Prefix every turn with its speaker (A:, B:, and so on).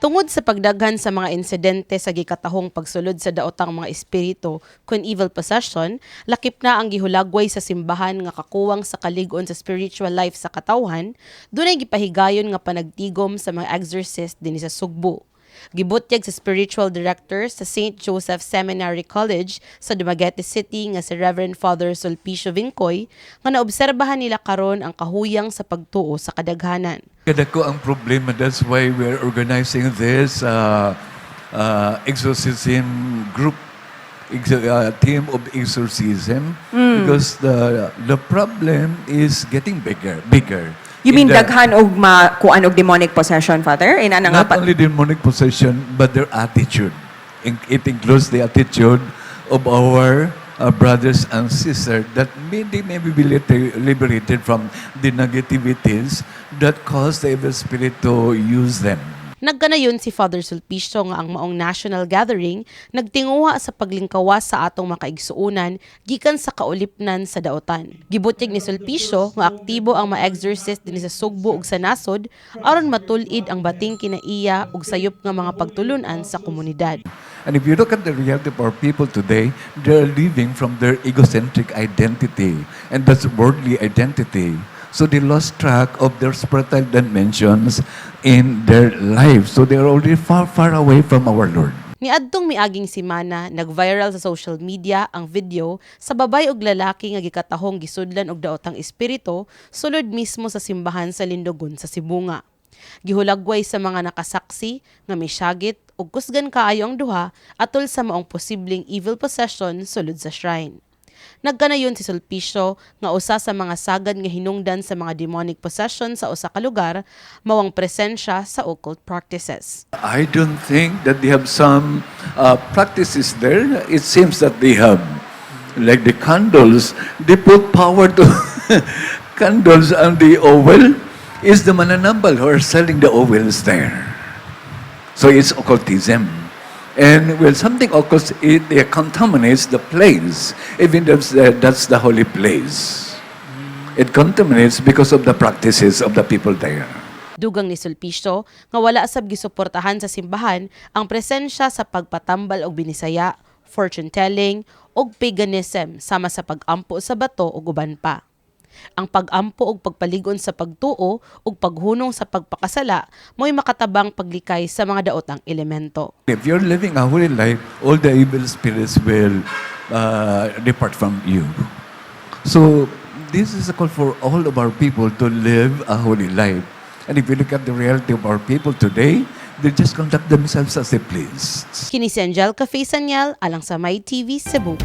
A: Tungod sa pagdaghan sa mga insidente sa gikatahong pagsulod sa daotang mga espiritu kun evil possession, lakip na ang gihulagway sa simbahan nga kakuwang sa kalig-on sa spiritual life sa katawhan, dunay gipahigayon nga panagtigom sa mga exorcist dinhi sa Sugbo. Gibutyag sa spiritual director sa St. Joseph Seminary College sa Dumaguete City nga si Reverend Father Sulpicio Vincoy nga naobserbahan nila karon ang kahuyang sa pagtuo sa kadaghanan.
B: Kadako ang problema. That's why we're organizing this exorcism group, team of exorcism, because the problem is getting bigger, bigger.
C: You mean
B: In
C: daghan og makuan og demonic possession, Father? Ina na nga
B: Not only demonic possession, but their attitude. It includes the attitude of our brothers and sisters that they may be liberated from the negativities that cause the evil spirit to use them.
A: Nagkanayon si Father Sulpicio nga ang maong national gathering nagtinguha sa paglingkawas sa atong makaigsuonan gikan sa kaulipnan sa daotan. Gibutyag ni Sulpicio nga aktibo ang mga exorcist dinhi sa Sugbo ug sa nasod aron matul-id ang bating kinaiya ug sayop nga mga pagtulunan sa komunidad.
B: And if you look at the reality of our people today, they're living from their egocentric identity, and that's worldly identity. So they lost track of their spiritual dimensions in their life. So they're already far, far away from our Lord.
A: Niadtong miaging semana, nag-viral sa social media ang video sa babay og lalaki nga gikatahong gisudlan og daotang espiritu sulod mismo sa simbahan sa Lindogon sa Sibonga. Gihulagway sa mga nakasaksi nga misyagit ug kusgan kaayo ang duha atol sa maong posibleng evil possession sulod sa shrine. Nagkanayon si Sulpicio nga usa sa mga sagad nga hinungdan sa mga demonic possession sa usa ka lugar mao ang presensya sa occult practices.
B: I don't think that they have some practices there. It seems that they have, like the candles, they put power to candles and the oil is the mananambal who are selling the oils there. So it's occultism. And when something occult, it contaminates the place, even if that's the holy place. It contaminates because of the practices of the people there.
A: Dugang ni Sulpicio nga wala sab gisuportahan sa simbahan ang presensya sa pagpatambal og binisaya, fortune telling ug paganism sama sa pag-ampo sa bato ug uban pa. Ang pag-ampo ug pagpalig-on sa pagtuo ug paghunong sa pagpakasala mo'y makatabang paglikay sa mga daotang elemento.
B: If you're living a holy life, all the evil spirits will depart from you. So this is a call for all of our people to live a holy life. And if you look at the reality of our people today, they just conduct themselves as they please.
A: Kini si Angelica Faisaniel alang sa My TV Cebu.